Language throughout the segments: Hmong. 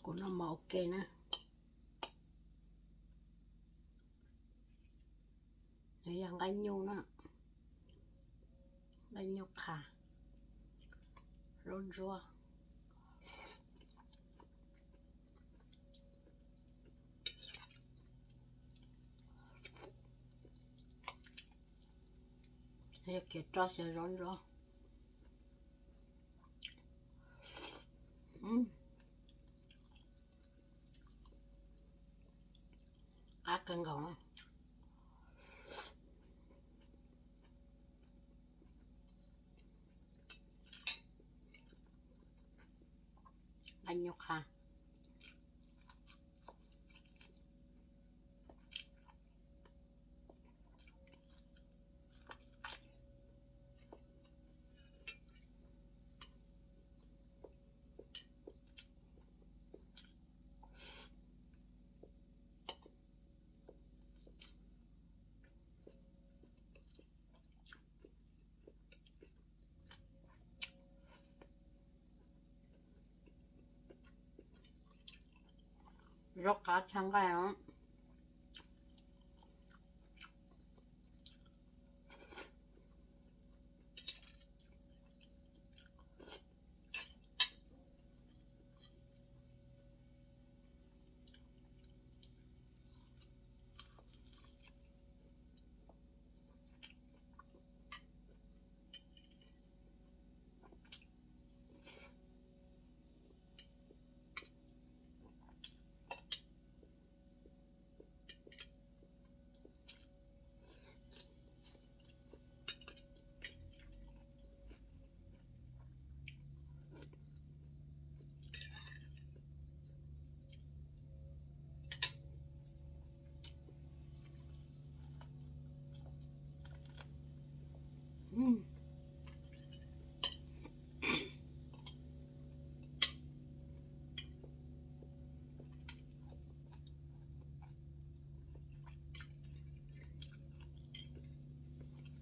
Tus no mas ua ke na. Nws yog nqaij nyuj na, nqaij nyuj qha, zaub ntsuab. Yog kev roj xyaw zaub ntsuab. Qab kawg nkaus. Qab nyuj qha. Zaub qab tshaj nqaij os.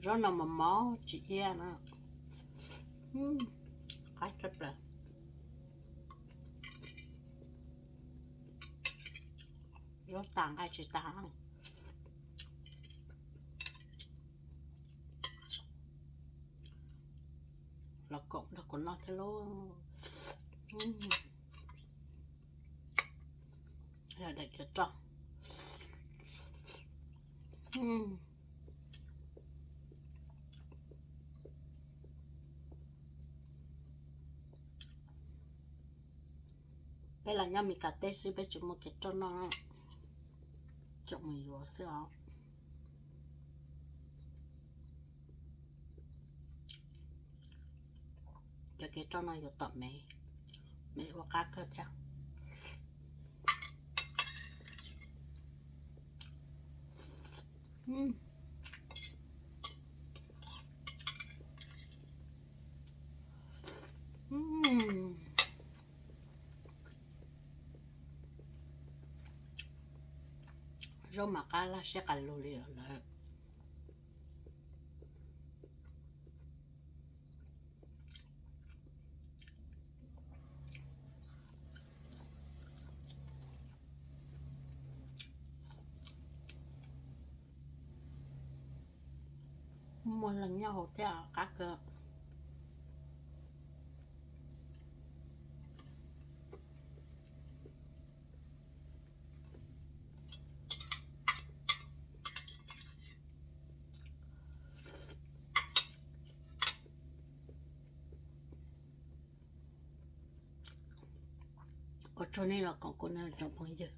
Zaub no mos mos tsis iab na. Qab tshaj plaws. Zaub tas nqaij tsis tas. Los koom nrog kuv noj thiab lauj. Yog daim cov roj. Peb los nyob Mes Kas teb xwb, peb tsis muaj kev roj noj, tseem mus yuav xwb os. Cov kev roj no yuav tom me, me ua qab kawg thiab. Zaub mas qab laj siab qas lug li lawm. Muaj leeg nyob hauv thiab qab kawg. Ua tsaug nej los koom kuv na tsoom phooj ywg.